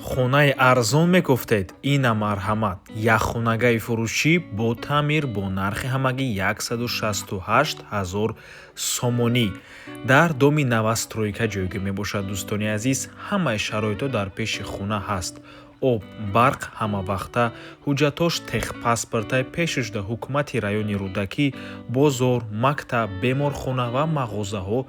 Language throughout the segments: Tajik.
Хонаи арзон мегуфтед, ина марҳамат, якхонагаи фурӯшӣ бо таъмир бо нархи ҳамагӣ 168 ҳазор сомонӣ дар доми новостройка ҷойгир мебошад. Дӯстони азиз, ҳамаи шароитҳо дар пеши хона ҳаст: об, барқ ҳамавақта, ҳуҷҷатош техпаспортай пешшуда ҳукумати райони Рӯдакӣ, бозор, мактаб, беморхона ва мағозаҳо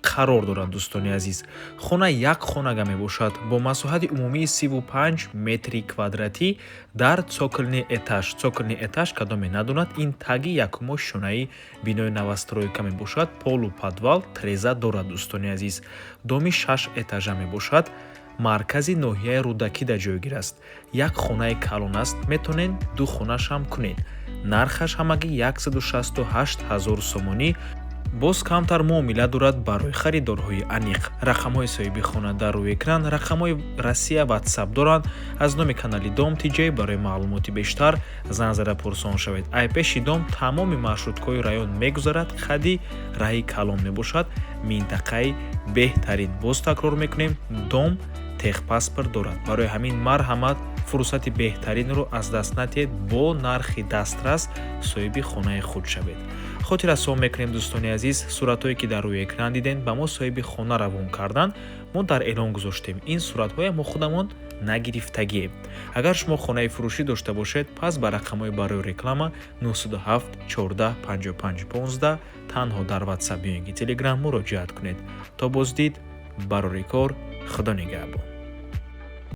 қарор доранд. Дӯстони азиз, хона як хонага мебошад бо масоҳати умумии 35 метри квадратӣ дар цокольный этаж. Цокольный этаж, кадоме надонад, ин таги якумо шонаи бинои новостройка мебошад. Полуподвал, треза дорад. Дӯстони азиз, доми шаш этажа мебошад, маркази ноҳияи Рӯдакида ҷойгир аст. Як хонаи калон аст, метавонед ду хонашам кунед. Нархаш ҳамагӣ 168 ҳазор сомонӣ, боз камтар муомила дорад барои харидорҳои аниқ. Рақамҳои соҳиби хона дар рӯи экран, рақамҳои Россия, Ватсап доранд. Аз номи канали Дом Тиҷай барои маълумоти бештар занг зада пурсон шавед. Ай пеши дом тамоми маршруткаҳои район мегузарад, қади раҳи калон мебошад, минтақаи беҳтарин. Боз такрор мекунем, дом техпаспорт дорад. Барои ҳамин марҳамат, фурсати беҳтаринро аз даст надиҳед, бо нархи дастрас соҳиби хонаи худ шавед. Хотиррасон мекунем, дӯстони азиз, суратҳое, ки дар рӯи экран дидем, ба мо соҳиби хона равон карданд, мо дар эълон гузоштем. Ин суратҳоя мо худамон нагирифтагием. Агар шумо хонаи фурӯшӣ дошта бошед, пас ба рақамҳои барои реклама 907 14 55 15 танҳо дар Ватсап ё ин ки Телеграм муроҷиат кунед. То боздид, барори кор, Худо нигаҳбон.